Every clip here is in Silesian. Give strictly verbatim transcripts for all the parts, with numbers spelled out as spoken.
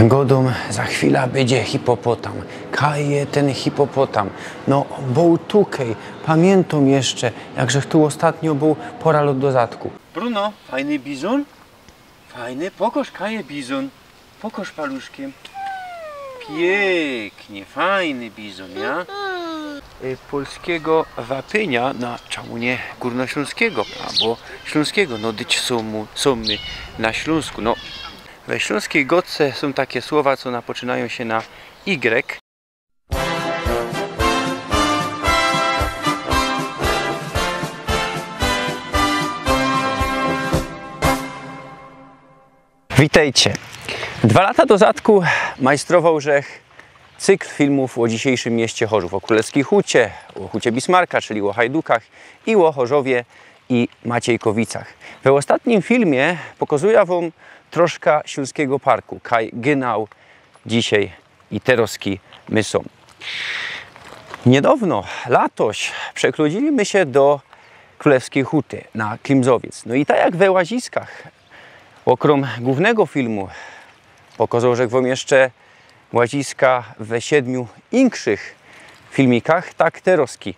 Godōm, za chwila bydzie hipopotam. Kaj je tyn hipopotam? No, bōł tukej. Pamiyntōm jeszcze, jak żech tu ôstatnio bōł pora lot do zadku. Bruno, fajny bizōn? Fajny? Pokŏż, kaj je bizōn. Pokŏż paluszkiym. Piyknie, fajny bizōn, ja? Y, polskigo wapynia, no, czymu niy gōrnoślōnskigo, abo ślōnskigo, no, dyć sōm, sōm my na Ślōnsku, no. We ślōnskij godce sōm take słowa, co napoczynajōm sie na Y. Witejcie. Dwa lata do zadku majstrowoł żech cykl filmōw ô dzisiejszym mieście Chorzōw, ô Krōlewskij Hucie, ô Hucie Bismarka, czyli ô hajdukach, i ô Chorzowie i Maciejkowicach. We ôstatnim filmie pokŏzujã wōm troszka Ślōnskigo Parku, kaj gynał dzisiej i terŏzki my sōm. Niydŏwno, latoś, przeklōdzili my sie do Krōlewskij Huty na Klimzowiec. No i tak jak we łaziskach, ôkrōm głōwnego filmu, pokŏzoł żech wōm jeszcze łaziska we siedmiu inkszych filmikach, tak terŏzki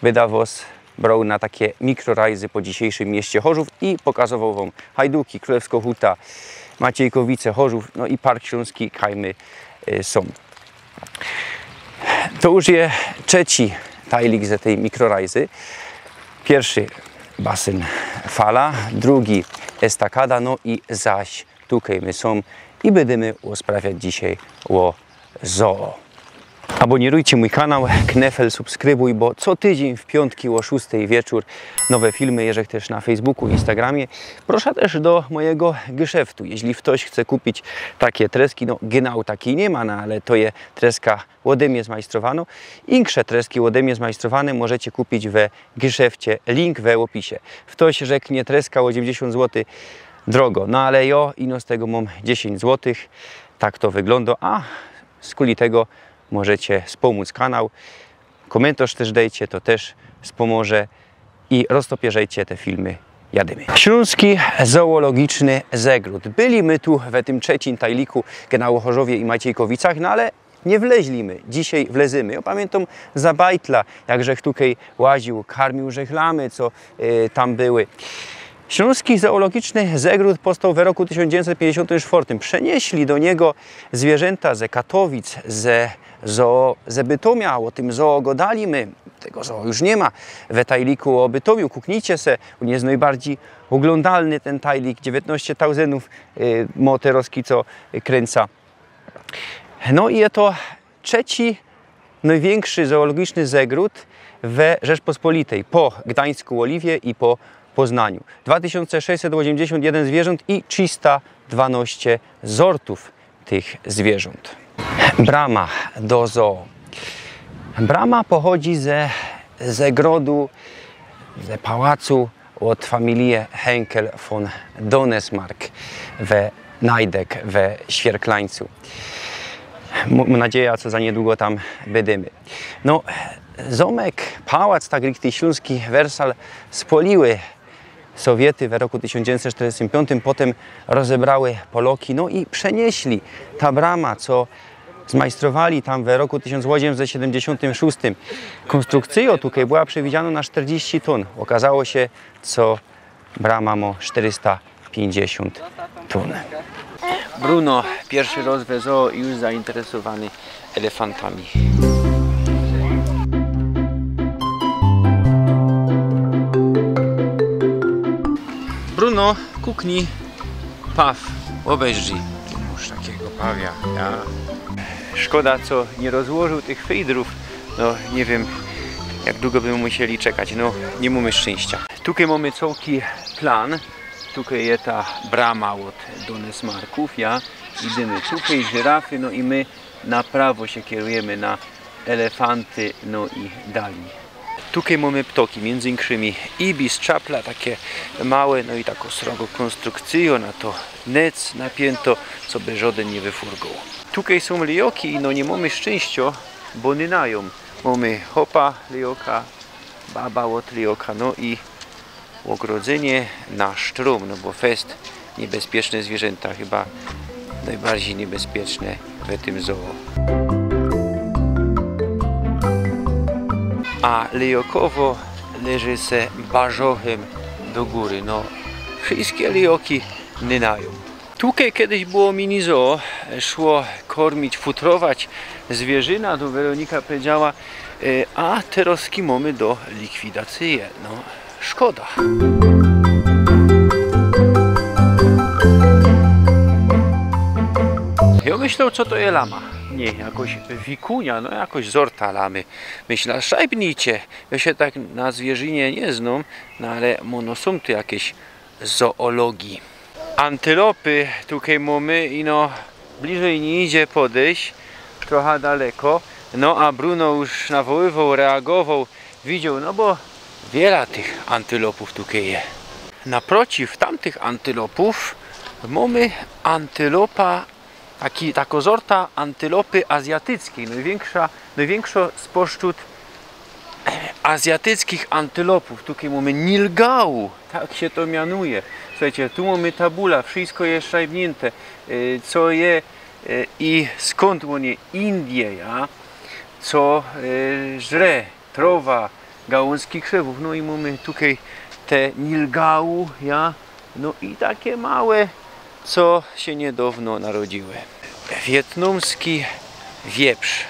byda wŏs broł na take mikrorajzy po dzisiejszym mieście Chorzōw i pokazowoł wōm Hajduki, Krōlewskŏ Huta, Maciejkowice, Chorzōw, no i Park Ślōnski, kaj my, y, sōm. To już je trzeci tajlik ze tyj mikrorajzy. Piyrszy basyn Fala, drugi Estakada, no i zaś tukej my sōm i bydymy ôsprawiać dzisiej ô zoo. Abonirujcie mōj kanał, knefel subskrybuj, bo co tydziyń w piōntki ô szōstej wieczōr nowe filmy, jeżech tyż na Facebooku, Instagramie. Proszã tyż do mojigo geszeftu. Jeźli ftoś chce kupić take treski, no, gynał takij niy ma, no, ale to je treska ôdemie zmajstrowanŏ. Inksze treski ôdemie zmajstrowane możecie kupić we geszefcie, link we ôpisie. Ftoś rzeknie: „Treska ôziymdziesiōnt złotych drogo”. No ale jo, ino z tego mōm dziesiyńć złotych. Tak to wyglōndŏ, a skuli tego możecie spōmōc kanał. Kōmyntorz tyż dejcie, to tyż spōmŏże. I roztopierzejcie te filmy. Jadymy. Ślōnski Zoologiczny Zagród. Byli my tu we tym trzecim tajliku gynał ô Chorzowie i Maciejkowicach, no ale niy wleźli my. Dzisiej wlezymy. Jo pamiyntōm za bajtla, jak żech tukej łaził, karmił żech lamy, co, y, tam były. Ślōnski Zoologiczny Zagród powstoł we roku tysiōnc dziewiyńćset piyńćdziesiōntym sztwŏrtym. Przeniyśli do niego zwiyrzynta ze Katowic, ze zoo, ze Bytomia, ô tym zoo godali my. Tego zoo już niy ma. We tajliku ô Bytomiu, kuknijcie se, ôn je nojbardzij ôglōndalny, tyn tajlik, dziewiyntŏście tauzyndōw, y, mŏ terŏzki, co kryncã. No i je to trzeci nojwiynkszy zoologiczny zagród we Rzeczpospolitej, po Gduńsku, Ôliwie i po Poznaniu. Dwa tysiōnce sześćset ôziymdziesiōnt jedyn zwiyrzōnt i trzista dwanŏście zortōw tych zwiyrzōnt. Brama do zoo. Brama pochodzi ze, ze zagrodu, ze pałacu ôd familije Henkel von Donesmarck we Neidek we Świerklańcu. M-, mōm nadzieja, co za niydługo tam bydymy. No, zōmek, pałac, tak jak tyż ślōnski Wersal spŏliły Sowiety we roku tysiōnc dziewiyńćset sztyrdziestym piōntym, potym rozebrały Poloki, no i przeniyśli ta brama, co zmajstrowali tam we roku tysiōnc ôziymset siedymdziesiōntym szōstym kōnstrukcyjŏ, tukej była przewidzianŏ na sztyrdziści tōn. Ôkazało sie, co brama mŏ sztyrysta piyńćdziesiōnt tōn. Bruno, piyrszy rŏz we zoo i już zainteresowany elefantami. Bruno, kuknij. Paw, ôbejrzyj. Tu mōsz takigo pawia. Ja. Szkoda, co niy rozłożył tych fejdrōw. No, niy wiym, jak dugo bymy musieli czekać. No, niy mōmy szczynścia. Tukej mōmy cołki plan. Tukej je ta brama ôd Donesmarków, ja. Idymy tukej, żyrafy, no i my na prawo sie kierujymy na elefanty, no i dalij. Tukej mōmy ptoki, miyndzy inkszymi ibis, czapla, take małe, no i takŏ srogŏ kōnstrukcyjŏ na to nec napiynto, coby żŏdyn niy wyfurgoł. Tukej sōm lijoki i no niy mōmy szczynścia, bo ny najōm. Mōmy chopa lijoka, baba ôd lijoka, no i ôgrodzenie na sztrōm, no bo fest niebezpieczne zwiyrzynta, chyba nojbardzij niebezpieczne w tym zoo. A Lejokowo leży se barzochym do gōry. No, wszyjske lejoki nynajōm. Tukej kejsik było mini zoo, szło kormić, futrować zwierzyna, to Weronika powiedziała, e, a terŏzki mōmy do likwidacyje. No, szkoda. Jŏ myślã, co to je lama. Niy, jakoś wikunia, no jakoś zorta lamy. Myślã, szajbnicie. Jŏ sie tak na zwierzynie niy znōm, no ale mōno sōm tu jakeś zoologii. Antylopy tukej mōmy, ino bliżyj niy idzie podejś, trocha daleko. No a Bruno już nawoływoł, reagowoł, widzioł, no bo wiela tych antylopōw tukej je. Naprociw tamtych antylopōw mōmy antylopa, taki, takŏ zorta antylopy azjatyckiej, nojwiynksze, nojwiynksze spośród, e, azjatyckich antylopōw. Tukej mōmy nilgau, tak sie to mianuje. Suchejcie, tu mōmy tabula, wszysko je szajbniynte, e, co je, e, i skōnd ôn je, Indie, ja? Co, e, żre trowa, gałōnzki krzewōw. No i mōmy tukej te nilgau, ja? No i take małe, co sie niydŏwno narodziły. Wietnōmski wieprz,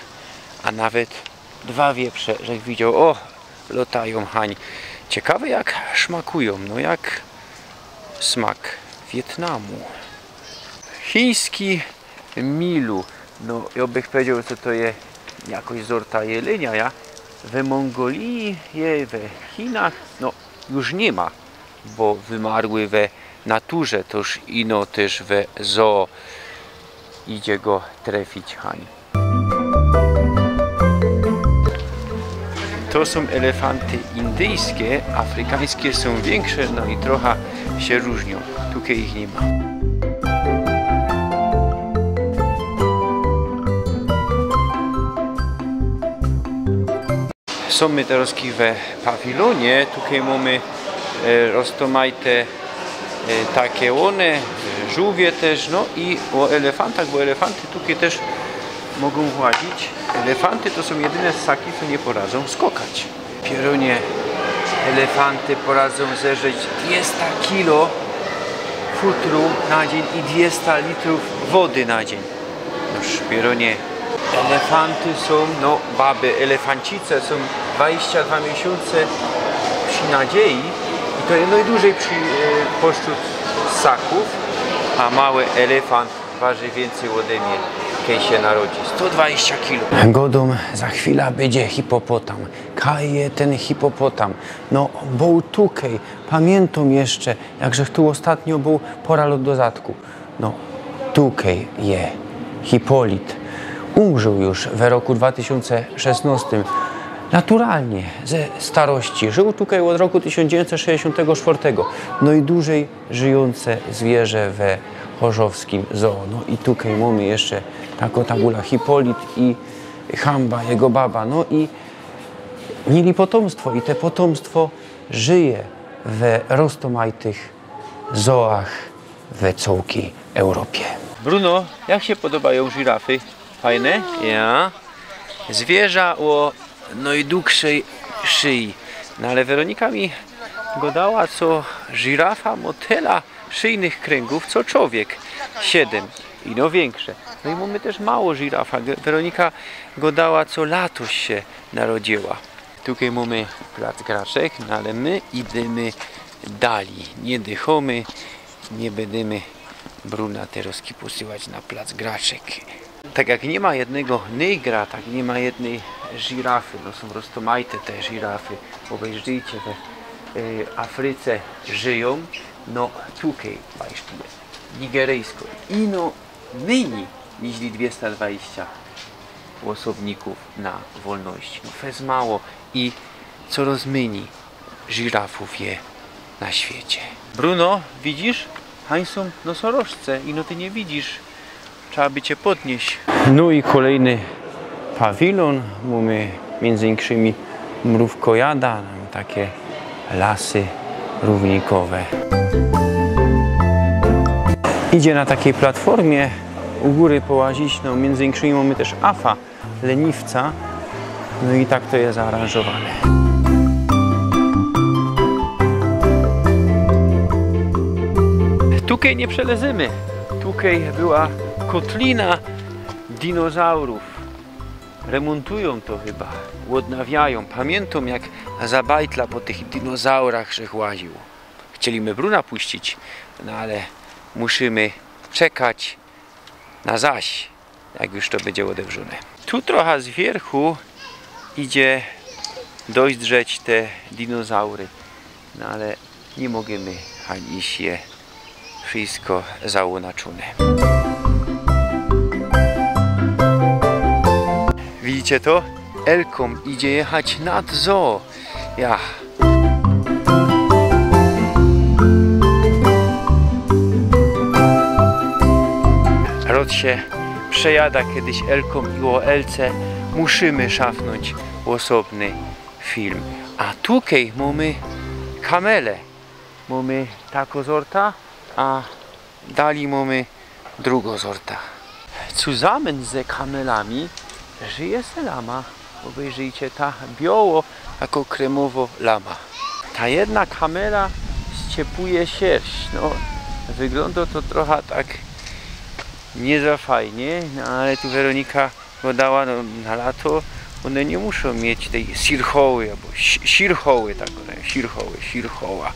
a nawet dwa wieprze, żech widzioł. Ô, lotajōm hań. Ciekawe, jak szmakujōm, no jak smak Wietnamu. Chiński milu. No, jŏ bych powiedzioł, co to je jakoś zorta jelynia, ja? We Mongolii je, we Chinach, no, już niy ma, bo wymarły we naturze, toż ino tyż we zoo idzie go trefić hań. To sōm elefanty indyjske, afrykańske sōm wiynksze, no i trocha sie rōżniōm. Tukej ich niy ma. Sōm my terŏzki we pawilonie, tukej mōmy, e, roztōmajte, e, take ône, e, żōłwie tyż, no i ô elefantach, bo elefanty tukej tyż mogōm łazić. Elefanty to sōm jedyne ssaki, co niy poradzōm skokać. Pierōnie, elefanty poradzōm zeżyć dwiesta kilo futru na dziyń i dwiesta litrōw wody na dziyń. Noż, pierōnie, elefanty sōm, no, baby, elefancice sōm dwadzieścia dwa miesiōnce przi nadziei i to je nojdużyj przi, e, pośród ssakōw, a mały elefant waży wiyncyj ôde mie, kej sie narodzi. Sto dwadzieścia kilo. Godōm, za chwila bydzie hipopotam. Kaj je tyn hipopotam? No, bōł tukej. Pamiyntōm jeszcze, jak żech tu ôstatnio bōł pora lot do zadku. No, tukej je Hipolit. Umrził już we roku dwa tysiōnce szesnostym. Naturalnie, ze starości. Żył tukej ôd roku tysiōnc dziewiyńćset sześćdziesiōntego sztwŏrtego. Nojdużyj żyjōnce zwierzę we chorzowskim zoo. No i tukej mōmy jeszcze takŏ tabula: Hipolit i Hamba, jego baba. No i mieli potōmstwo i te potōmstwo żyje we roztōmajtych zooach we cołkij Europie. Bruno, jak sie podobajōm żirafy? Fajne? Ja. Zwierza ô nojdugszej szyji. No ale Weronika mi godała, co żirafa mŏ tela szyjnych kręgōw, co czowiek. Siedym. Ino wiynksze. No i mōmy tyż małõ żirafã. Ge-, Weronika godała, co latoś sie narodziła. Tukej mōmy plac graczek, no ale my idymy dalij. Niy dychōmy, niy bydymy Bruna terŏzki posyłać na plac graczek. Tak jak niy ma jednego nygra, tak niy ma jednyj żirafy, no sōm roztōmajte te żirafy, ôbejrzyjcie, we, y, Afryce żyjōm, no tukej, bajszki, nigeryjsko, ino mynij niźli dwiesta dwadzieścia ôsobnikōw na wolności. No fest mało i corŏz mynij żirafōw je na świecie. Bruno, widzisz? Hań sōm nosorożce, ino ty niy widzisz. Trzeba by cie podnieś. No i kolejny pawilōn. Mōmy miyndzy inkszymi mrōwkojada, no i take lasy równikowe. Idzie na takij platformie U gōry połazić, no, miyndzy innymi mōmy tyż afa, leniwca. No i tak to je zaaranżowane. Tukej niy przelezymy. Tukej była kotlina dinozaurōw. Remōntujōm to chyba, ôdnawiajōm. Pamiyntōm, jak za bajtla po tych dinozaurach żech łaził. Chcieli my Bruna puścić, no ale musimy czekać na zaś, jak już to bydzie ôdewrzōne. Tu trocha z wierzchu idzie dozdrzeć te dinozaury, no ale niy mogymy ani sie wszystko zaônaczōne. Widzicie to? Elkōm idzie jechać nad zoo. Ja. Rod sie przejada kedyś Elkōm i ô Elce musimy szafnōńć ôsobny film. A tukej mōmy kamele. Mōmy tako zorta, a dali mōmy drugo zorta. Cuzamyn ze kamelami żyje se lama. Ôbejrzyjcie, ta bioło, jako kremowo lama. Ta jedna kamela sciepuje sierść. No, wyglōndo to trocha tak niy za fajnie, no ale tu Weronika go dała, no, na lato. Ône niy muszōm mieć tyj sirchoły, abo si-, sirchoły, tak ône, sirchoły, sirchoła.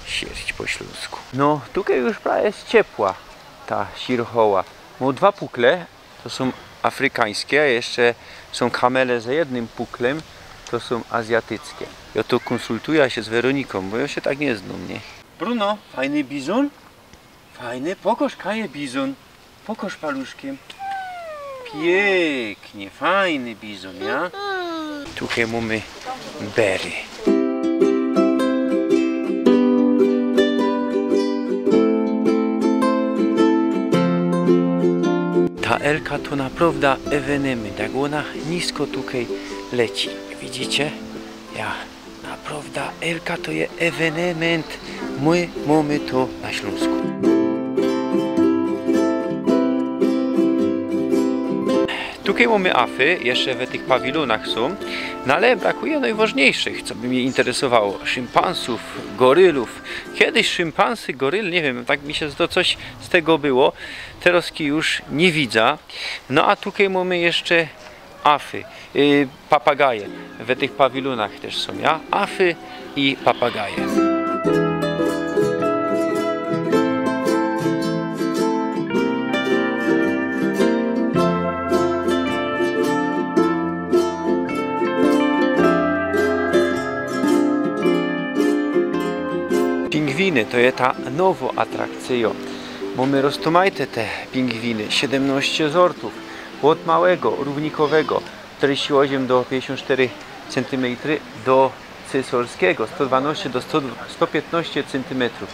Sierść po ślōnsku. No, tukej już prawie jest ciepła ta sirchoła. Mōm dwa pukle, to sōm afrykańske, a jeszcze sōm kamele ze jednym puklym, to sōm azjatyckie. Jo to kōnsultuja sie z Weroniką, bo jo sie tak niy znōm, nie? Bruno, fajny bizōn? Fajny, pokŏż, kaj je bizōn. Pokŏż paluszkiym. Piyknie, fajny bizōn, ja? Tukej mōmy bery. Ta Elka to naprŏwda ewenemynt, jak ôna nisko tukej leci. Widzicie? Ja. Naprŏwda, Elka to je ewenemynt. My mōmy to na Ślōnsku. Tukej mōmy afy, jeszcze we tych pawilōnach sōm, no ale brakuje nojważniejszych, co by mie interesowało. Szympansōw, gorylōw. Kejś szympansy, goryl, niy wiym, tak mi sie zdo, coś z tego było. Terŏzki już niy widza. No a tukej mōmy jeszcze afy, y, papagaje. We tych pawilōnach tyż sōm, ja? Afy i papagaje. Pingwiny to je ta nowŏ atrakcyjŏ. Mōmy roztōmajte te pingwiny, siedymnŏście zortōw, ôd małego, rōwnikowego, sztyrdziści ôziym do piyńćdziesiōnt sztyry centymetry, do cesarskigo, sto dwanŏście do sto, sto piyńtnŏście centymetrōw.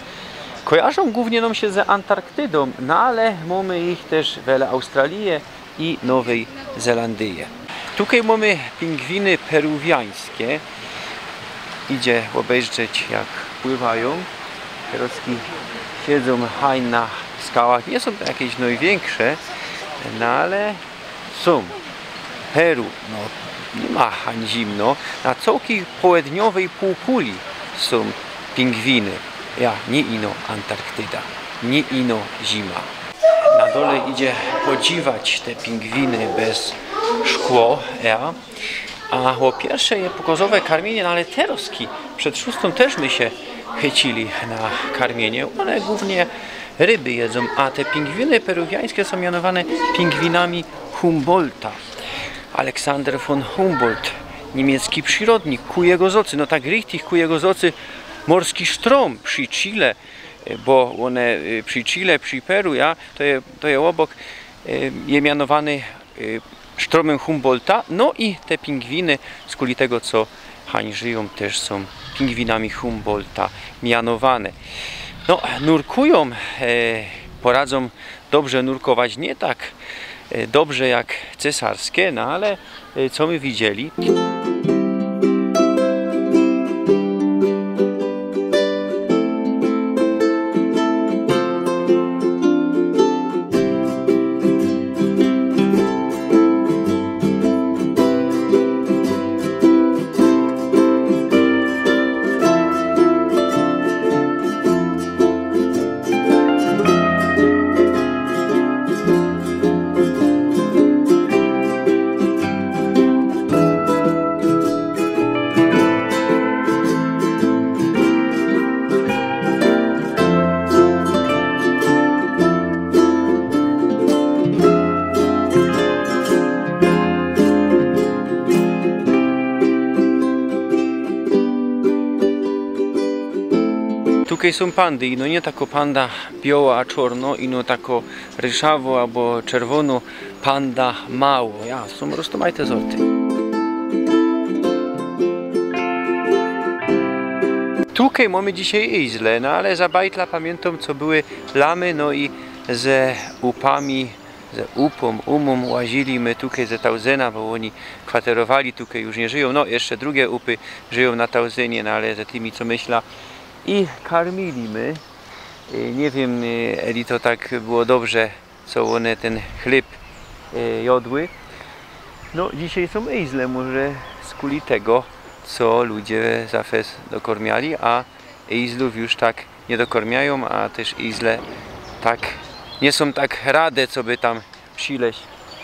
Kojarzōm głōwnie nōm sie z Antarktydōm, no ale mōmy ich tyż we Australije i Nowyj Zelandyje. Tukej mōmy pingwiny peruwiańske. Idzie ôbejrzeć, jak pływajōm. Terŏzki siedzōm hań na skałach. Niy sōm to jakeś nojwiynkszŏ, no ale sōm. Peru, no, niy ma hań zimno. Na cołkij połedniowyj półkuli sōm pingwiny. Ja, niy ino Antarktyda, niy ino zima. Na dole idzie podziwać te pingwiny bez szkło, ja. A ô piyrsze je pokazowe karmienie, no ale terŏzki przed szōstōm tyż my sie chycili na karmienie. Ône głōwnie ryby jedzōm, a te pingwiny peruwiańske sōm mianowane pingwinami Humboldta. Aleksander von Humboldt, niymiecki przirodnik, ku jego zŏcy, no tak richtig ku jego zŏcy, morski sztrōm przi Chile, bo ône, y, przi Chile, przi Peru, ja, to je, to je ôbok, y, je mianowany, y, sztrōmym Humboldta, no i te pingwiny, skuli tego, co hań żyjōm, tyż sōm pingwinami Humboldta mianowane. No, nurkujōm, e, poradzōm dobrze nurkować, niy tak, e, dobrze jak cesarske, no ale, e, co my widzieli? Tuke sōm pandy, ino niy tako panda bioła, a czorno, ino tako ryszawo abo czerwono, panda mało. Ja, sōm roztōmajte zorty. Tuke mōmy dzisiej izle, no ale za bajtla pamiyntōm, co były lamy, no i ze upami, ze upōm, umōm łazili my tuke ze Tauzyna, bo ôni kwaterowali tuke, już niy żyjōm. No, jeszcze drugie upy żyjōm na Tauzynie, no ale ze tymi, co myśla, i karmili my. Y, niy wiym, y, eli to tak było dobrze, co ône tyn chlyb, y, jodły. No, dzisiej sōm izle, może skuli tego, co ludzie za fest dokormiali, a izlōw już tak niy dokormiajōm, a tyż izle tak niy sōm tak rade, co by tam przileź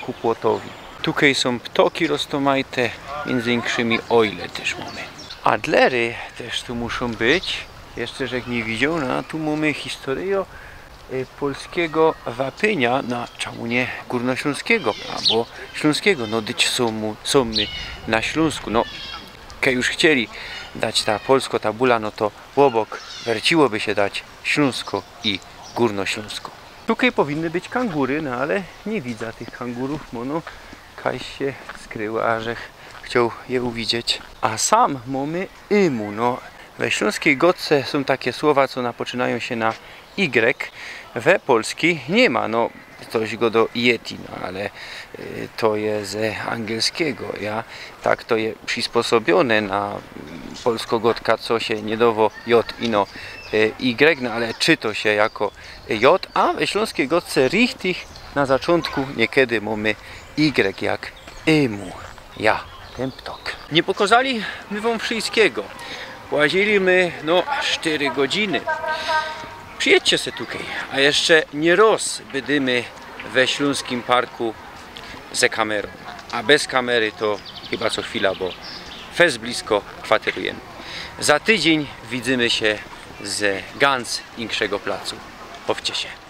ku płotowi. Tukej sōm ptoki roztōmajte, miyndzy inkszymi ôjle tyż mōmy. Adlery tyż tu muszōm być. Jeszcze żech niy widzioł, no a tu mōmy historyjõ, y, polskigo wapynia, no a czymu niy gōrnoślōnskigo, abo ślōnskigo, no dyć sōm, sōm my na Ślōnsku, no, kej już chcieli dać ta polsko tabula, no to ôbok werciłoby sie dać ślōnsko i gōrnoślōnsko. Tukej powinny być kangury, no ale niy widza tych kangurōw, bo ône kajś sie skryły, a żech chcioł je uwidzieć. A sam mōmy imu, no. We ślōnskij gŏdce sōm take słowa, co napoczynajōm sie na Y. We polskij niy ma, no. Ftoś gŏdŏ yeti, no ale, y, to je ze angielskigo, ja. Tak to je przisposobiōne na, mm, polsko gŏdka, co sie niy dŏwŏ J, ino, y, Y, no ale czytŏ sie jako J, a we ślōnskij gŏdce richtig na zaczōntku niykedy mōmy Y jak imu. Ja, tyn ptok. Niy pokozali my wōm wszyskigo. Łazili my, no, sztyry godziny. Przijedźcie se tukej, a jeszcze niy roz bydymy we Ślōnskim Parku ze kamerōm. A bez kamery to chyba co chwila, bo fest blisko kwaterujymy. Za tydziyń widzymy sie ze ganz inkszego placu. Bawcie sie.